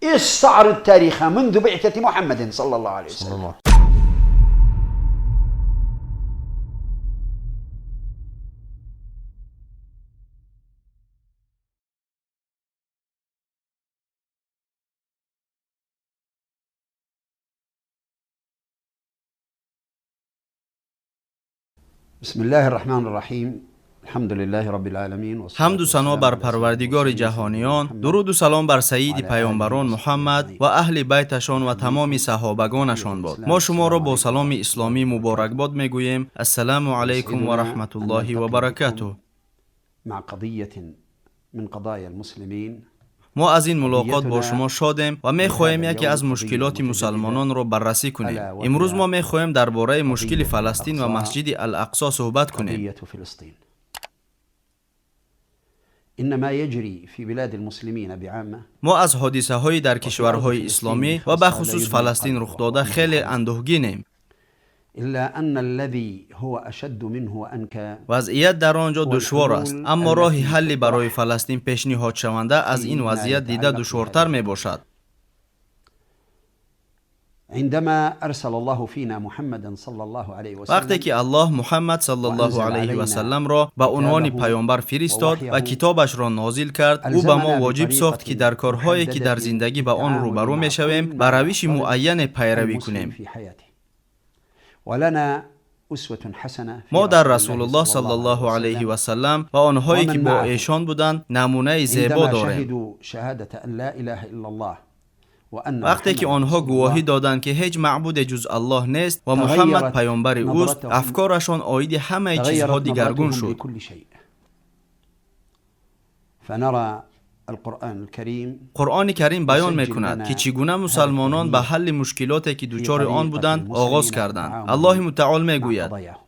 استعرض تاريخها منذ بعثة محمد صلى الله عليه وسلم. بسم الله الرحمن الرحيم. الحمد لله رب العالمين. Ҳамду сано бар Парвардигори ҷаҳониён, дуруду салом бар саиди паёмбарон Муҳаммад ва аҳли байташон ва тамоми саҳобагонашон бод. Мо шуморо бо саломи исломӣ муборакбод мегӯем. Ассалому алайкум ва раҳматуллоҳи ва баракатуҳ. مع قضية من قضايا المسلمين. Мо аз ин мулоқот бо шумо шодем ва мехоҳем яке аз мушкилоти мусалмононро баррасӣ кунем. Имрӯз мо мехоҳем дар бораи мушкили Фаластин ва масҷиди Ал-Ақсо суҳбат кунем. قضية فلسطين. إن ما يجري في بلاد المسلمين بعامة Мо аз ҳодисаҳои дар кишварҳои исломӣ ва бахусус Фаластин рухдода хеле андӯҳгинем. إلا أن الذي هو أشد منه وأنكى Вазъият дар он ҷо душвор аст, аммо роҳи ҳалли барои Фаластин пешниҳодшаванда аз ин вазъият дида душвортар мебошад. عندما أرسل الله فينا محمدا صلى الله عليه Вақте وسلم ки Аллоҳ Муҳаммад саллаллоҳу алайҳи васалламро ба унвони паёмбар фиристод ва китобашро нозил кард, ӯ ба мо воҷиб сохт, ки дар корҳое, ки дар зиндагӣ ба он рӯбарӯ мешавем, ба равиши муайяне пайравӣ المسلم кунем. في حياته. ولنا أسوة حسنة في Мо дар رسول الله Расулуллоҳ صلى الله саллаллоҳу عليه алайҳи وسلم васаллам ва онҳое, ки бо эшон буданд, намунаи зебо عندما дорем. شهدوا شهادة أن لا إله إلا الله وأن Вақте ки محمدا онҳо رسول гувоҳӣ الله доданд, ки ҳеҷ маъбуде ҷуз Аллоҳ нест ва Муҳаммад تغيرت паёмбари ӯст, نظرتهم афкорашон оиди ҳамаи чизҳо تغيرت дигаргун نظرتهم шуд. لكل شيء. فنرى القرآن الكريم Қуръони Карим баён мекунад, ки чӣ гуна мусалмонон ба ҳалли мушкилоте, ки дучори он буданд, оғоз карданд. Аллоҳи мутаол مع мегӯяд: قضاياهم.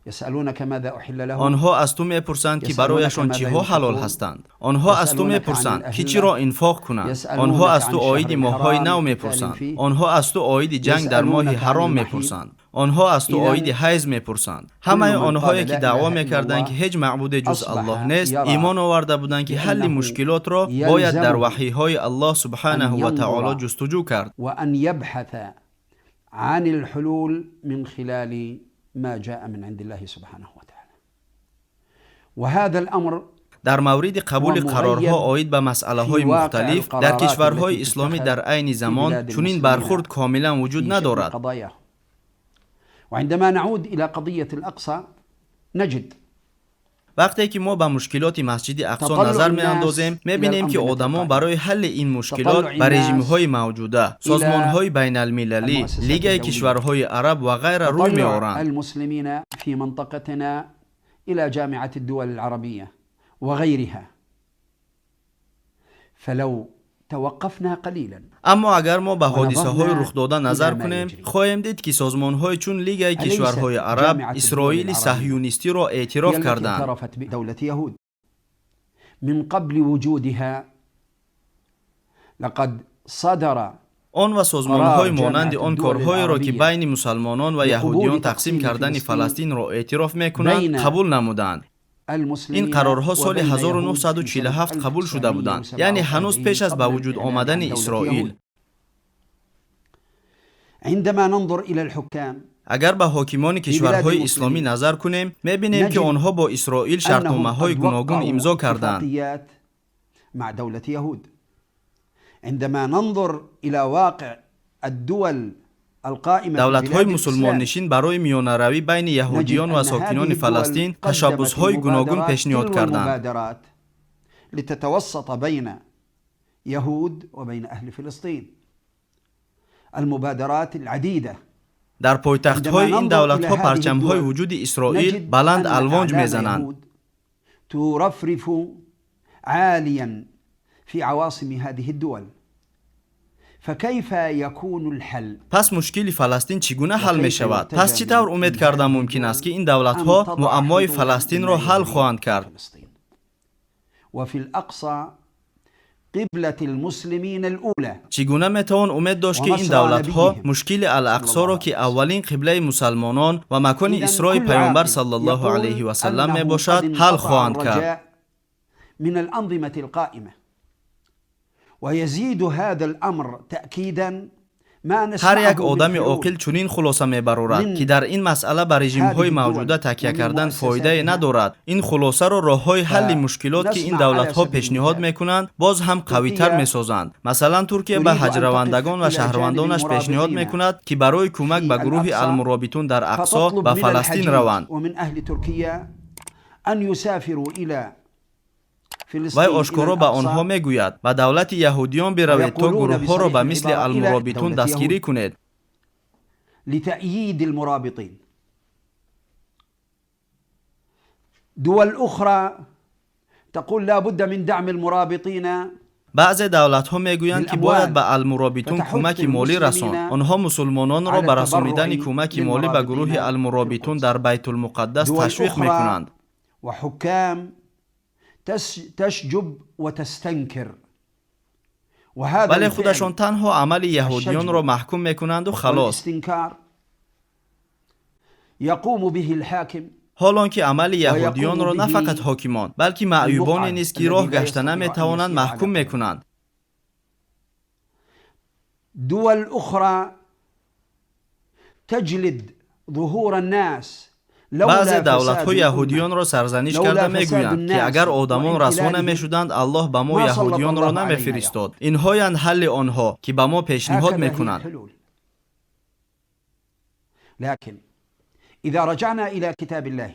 يسألونك ماذا أحل لهم Онҳо аз ту мепурсанд, ки барояшон чиҳо ҳалол ҳастанд. Онҳо аз ту мепурсанд, ки чиро инфоқ кунанд. Онҳо аз ту оиди моҳҳои нав мепурсанд. Онҳо аз ту оиди ҷанг дар моҳи ҳаром мепурсанд. Онҳо аз ту оиди ҳайз мепурсанд. Ҳамаи онҳое, ки даъво мекарданд, ки ҳеҷ маъбуде ҷуз Аллоҳ нест, имон оварда буданд, ки ҳалли мушкилотро бояд дар ваҳйҳои Аллоҳ субҳанаҳу ва таоло ҷустуҷӯ кард. وأن يبحث عن الحلول من خلال ما جاء من عند الله سبحانه وتعالى. وهذا الأمر Дар мавриди қабули қарорҳо оид ба масъалаҳои мухталиф дар кишварҳои исломӣ дар айни замон чунин бархурд комилан вуҷуд في شأن надорад. قضاياه. وعندما نعود إلى قضية الأقصى نجد Вақте ки мо ба мушкилоти масҷиди Ақсо назар меандозем, мебинем, ки одамон барои ҳалли ин мушкилот ба режимҳои мавҷуда, созмонҳои байналмилалӣ, Лигаи кишварҳои араб ва ғайра рӯй تطلع меоранд. المسلمين في منطقتنا إلى جامعة الدول العربية وغيرها. فلو توقفنا قليلا Аммо агар мо ба ҳодисаҳои рухдода назар кунем, хоҳем дид, ки созмонҳои чун Лигаи кишварҳои араб Исроили саҳюнистиро эътироф هي التي карданд. اعترفت بدولة يهود من قبل وجودها. لقد صدر Он ва созмонҳои монанди он корҳоеро, ки байни мусалмонон ва яҳудиён тақсим кардани Фаластинро эътироф мекунанд, қабул намуданд. Ин المسلمين қарорҳо соли وبين يهود في سنة 1947 қабул шуда буданд, яъне ҳанӯз пеш аз ба 1947 вуҷуд قبل الإعلان омадани عن دولة Исроил. يهود. عندما ننظر إلى الحكام Агар ба ҳокимони кишварҳои исломӣ назар кунем, мебинем, ки онҳо бо Исроил أنهم шартномаҳои قد гуногун وقعوا имзо карданд. اتفاقيات مع دولة يهود. عندما ننظر إلى واقع الدول القائمة في Давлатҳои بلاد الإسلام мусулмоннишин барои миёнаравӣ байни نجد яҳудиён ва أن هذه сокинони الدول Фаластин قدمت ташаббусҳои гуногун المبادرات пешниҳод تلو карданд. المبادرات لتتوسط بين يهود وبين أهل فلسطين. المبادرات العديدة. Дар пойтахтҳои عندما ин ننظر إلى давлатҳо هذه парчамҳои الدول вуҷуди Исроил نجد баланд أن алвонҷ أعلام мезананд. يهود ترفرف عاليا في عواصم هذه الدول. فكيف يكون الحل؟ Пас мушкили Фаластин чӣ гуна ҳал وكيف мешавад? يرتجى Пас чӣ тавр من умед кардан هذه мумкин аст, الدول ки ин давлатҳо أن تضع муаммои حدودا Фаластинро بين ҳал يهود хоҳанд кард? وفلسطين؟ وفي الأقصى قبلة المسلمين الأولى. Чӣ гуна метавон умед дошт, ки ин давлатҳо мушкили Ал-Ақсоро, ки аввалин қиблаи мусалмонон ва макони исрои Паёмбар саллаллоҳу алайҳи васаллам мебошад, ҳал хоҳанд кард? من الأنظمة القائمة ويزيد هذا الأمر تأكيدا. Ҳар як одами оқил чунин хулоса мебарорад, ки дар ин масъала ба режимҳои мавҷуда такя кардан фоидае надорад. Ин хулосаро роҳҳои ҳалли мушкилот, ки ин давлатҳо пешниҳод мекунанд, боз ҳам қавитар месозанд. Масалан, Туркия ба ҳаҷравандагон ва шаҳрвандонаш пешниҳод мекунад, ки барои кӯмак ба гурӯҳи Алмуробитун дар Ақсо ба Фаластин раванд. Вай ошкоро ба онҳо мегӯяд: ба давлати яҳудиён биравед, то гурӯҳҳоро ба мисли Алмуробитун дастгирӣ кунед. لتأييد المرابطين. دول أخرى تقول لا بد من دعم المرابطين. Баъзе давлатҳо мегӯянд, ки бояд ба Алмуробитун кӯмаки молӣ расонд. Онҳо мусулмононро ба расонидани кӯмаки молӣ ба гурӯҳи Алмуробитун дар Байтулмуқаддас ташвиқ мекунанд. وحكام تشجب وتستنكر وهذا Вале худашон танҳо амали яҳудиёнро маҳкум мекунанду халос. والاستنكار يقوم به الحاكم. Ҳол он ки амали яҳудиёнро на фақат ҳокимон, балки маъюбоне низ, ки роҳ гашта наметавонанд, маҳкум мекунанд. دول أخرى تجلد ظهور الناس. Баъзе давлатҳо яҳудиёнро сарзаниш карда мегӯянд, ки агар одамон расво намешуданд, Аллоҳ ба мо яҳудиёнро намефиристод. Инҳоянд ҳалли онҳо, ки ба мо пешниҳод мекунанд. لكن إذا رجعنا إلى كتاب الله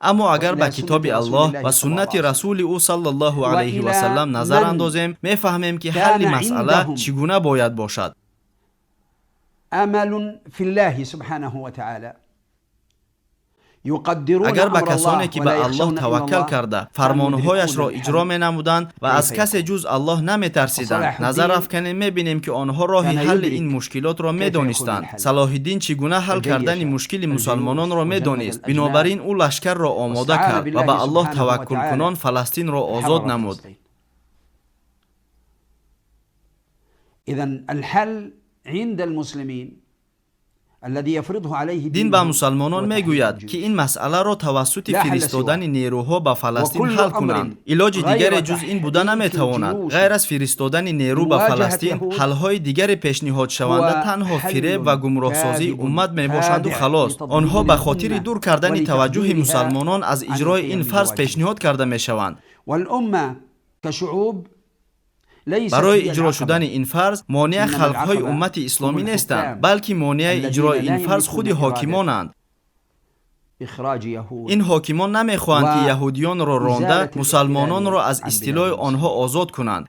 Аммо агар ба китоби Аллоҳ ва суннати расули ӯ саллаллоҳу алайҳи васаллам назар андозем, мефаҳмем, ки ҳалли масъала чӣ гуна бояд бошад. أمل في الله سبحانه وتعالى يقدرون Агар ба أمر касоне الله ки ба ولا Аллоҳ يخشون إلا таваккал الله карда, фармонҳояшро иҷро менамуданд ва аз касе ҷуз Аллоҳ наметарсиданд, назар афканем, мебинем, ки онҳо роҳи ҳалли ин мушкилотро медонистанд. Салоҳиддин чӣ гуна ҳал кардани мушкили мусалмононро медонист. Бинобар ин ӯ лашкарро омода кард ва ба Аллоҳ таваккулкунон Фаластинро озод حرر намуд. فلسطين. إذا الحل عند المسلمين الذي يفرضه عليه Дин ба دينهم мусалмонон هو تحرير мегӯяд, الجيوش. ки ин масъаларо тавассути لا حل фиристодани нерӯҳо ба Фаластин وكل ҳал أمر кунанд. Илоҷи дигаре غير ҷуз ин буда تحريك наметавонад. الجيوش Ғайр аз фиристодани нерӯ ба مواجهة Фаластин, اليهود ҳалҳои дигаре пешниҳодшаванда هو танҳо حل фиреб ва гумроҳсозии كاذب уммат мебошанду خادع халос. لتضليل Онҳо ба хотири الأمة дур кардани таваҷҷӯҳи ولتحذيرها мусалмонон аз عن иҷрои ин القيام фарз بواجبها. пешниҳод карда мешаванд. والأمة كشعوب ليست Барои هي иҷро العقبة. шудани ин фарз монеа إنما халқҳои العقبة уммати исломӣ هم нестанд, الحكام балки монеаи الذين иҷрои لا ин фарз يملكون худи إرادة ҳокимонанд. إخراج يهود Ин ҳокимон намехоҳанд, ки ва яҳудиёнро ронда, إزالة мусалмононро аз الاحتلال عن истилои بلاد онҳо озод кунанд.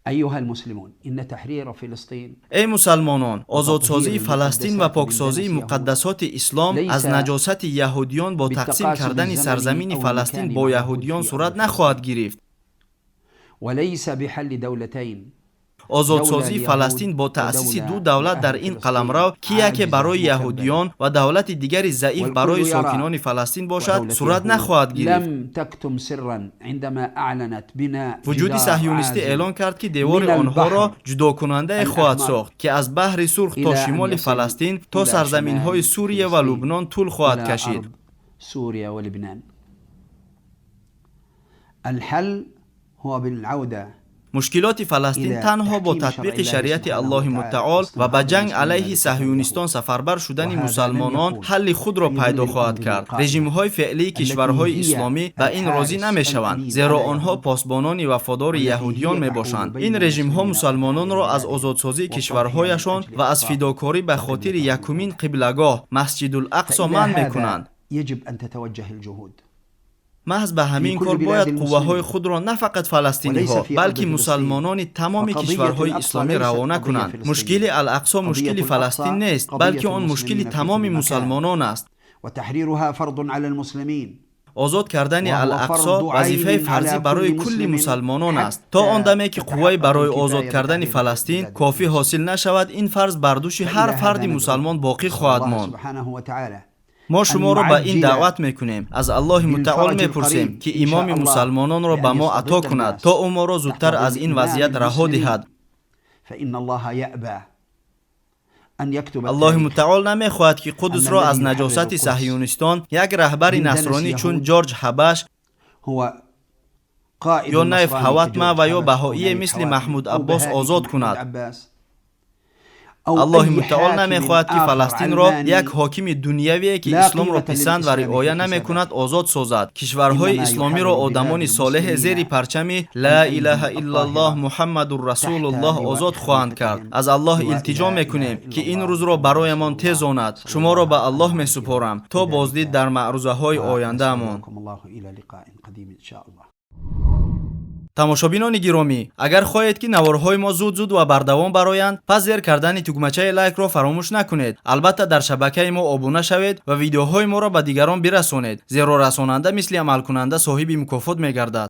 أيها المسلمون، إن تحرير فلسطين Эй мусалмонон, озодсозии Фаластин ва поксозии муқаддасоти муқаддасоти ислом аз наҷосати яҳудиён бо тақсим кардани сарзамини Фаластин бо яҳудиён сурат нахоҳад гирифт. وليس بحل دولتين. Озодсозии Фаластин бо таъсиси ду давлат дар ин қаламрав, ки яке барои яҳудиён ва давлати дигари заиф барои сокинони Фаластин бошад, ودولة сурат يهود нахоҳад гирифт. لم تكتم سرا عندما أعلنت بناء Вуҷуди جدار саҳюнистӣ عازل эълон кард, ки девори من онҳоро البحر ҷудокунандае хоҳад الأحمر сохт, ки аз баҳри Сурх то إلى أن шимоли يصل Фаластин, то إلى сарзаминҳои شمال Сурия ва فلسطين Лубнон тӯл хоҳад إلى кашид. أرض سوريا ولبنان. الحل هو بالعودة Мушкилоти Фаластин إلى танҳо бо تحكيم татбиқи شرع الله шариати سبحانه Аллоҳи وتعالى муттаол ва ба واستنهاض ҷанг المسلمين алайҳи لقتال саҳюнистон اليهود. сафарбар шудани وهذا لن мусалмонон يكون ҳалли худро في пайдо ظل хоҳад الأنظمة кард. القائمة Режимҳои феълии التي кишварҳои هي исломӣ ба ин розӣ الحارس намешаванд, الأمين зеро على онҳо اليهود посбонони вафодори والتي яҳудиён هي تحول мебошанд. بين Ин режимҳо المسلمين мусалмононро аз وتحرير озодсозии والتضحية من кишварҳояшон أجل ва аз إبقاء фидокорӣ ба قبلة хотири якумин اليهود. қиблагоҳ, Масҷидул-Ақсо, فإلى манъ هذا мекунанд. يجب أن تتوجه الجهود Маҳз ба ҳамин في كل кор بلاد бояд المسلمين қувваҳои худро на фақат фаластиниҳо, وليس في أرض балки فلسطين. мусалмонони тамоми فقضية кишварҳои الأقصى исломӣ ليست равона قضية кунанд. فلسطينية. Мушкили Ал-Ақсо قضية мушкили الأقصى Фаластин нест, قضية балки он мушкили المسلمين في тамоми كل مكان. мусалмонон аст. وتحريرها فرض على المسلمين. Озод кардани وهو Ал-Ақсо فرض вазифаи عين фарзӣ على барои كل кулли مسلم мусалмонон аст. حتى То он даме ки қувваи تتحقق барои озод الكفاية кардани بتحرير Фаластин بلاد кофӣ المسلمين. ҳосил нашавад, ин фарз бар дӯши ҳар فإلى هذا фарди ندعو. мусалмон боқӣ نسأل хоҳад الله монд. سبحانه وتعالى. Мо шуморо ба ин даъват мекунем. Аз Аллоҳи Мутаол мепурсем, ки имоми мусалмононро ба мо ато кунад, то ӯ моро зудтар аз ин вазъият раҳо диҳад. Аллоҳи Мутаол намехоҳад, ки Қудсро аз наҷосати саҳюнистон як раҳбари насронӣ чун Ҷорҷ Ҳабаш ё Наиф Ҳаватма ва ё баҳоие мисли Маҳмуд Аббос озод кунад. Аллоҳи Мутаол намехоҳад, ки Фаластинро як ҳокими дунявие, ки исломро писанд ва риоя намекунад, озод созад. Кишварҳои исломиро одамони солеҳе зери парчами «Ла илаҳа иллаллоҳ, Муҳаммадур расулуллоҳ» озод хоҳанд кард. Аз Аллоҳ илтиҷо мекунем, ки ин рӯзро бароямон тезонад. Шуморо ба Аллоҳ месупорам то боздид дар маърузаҳои ояндаамон. Тамошобинони гиромӣ, агар хоҳед, ки наворҳои мо зуд-зуд ва бардавом бароянд, пас зер кардани тугмачаи лайкро фаромӯш накунед. Албатта, дар шабакаи мо обуна шавед ва видеоҳои моро ба дигарон бирасонед, зеро расонанда мисли амалкунанда соҳиби мукофот мегардад.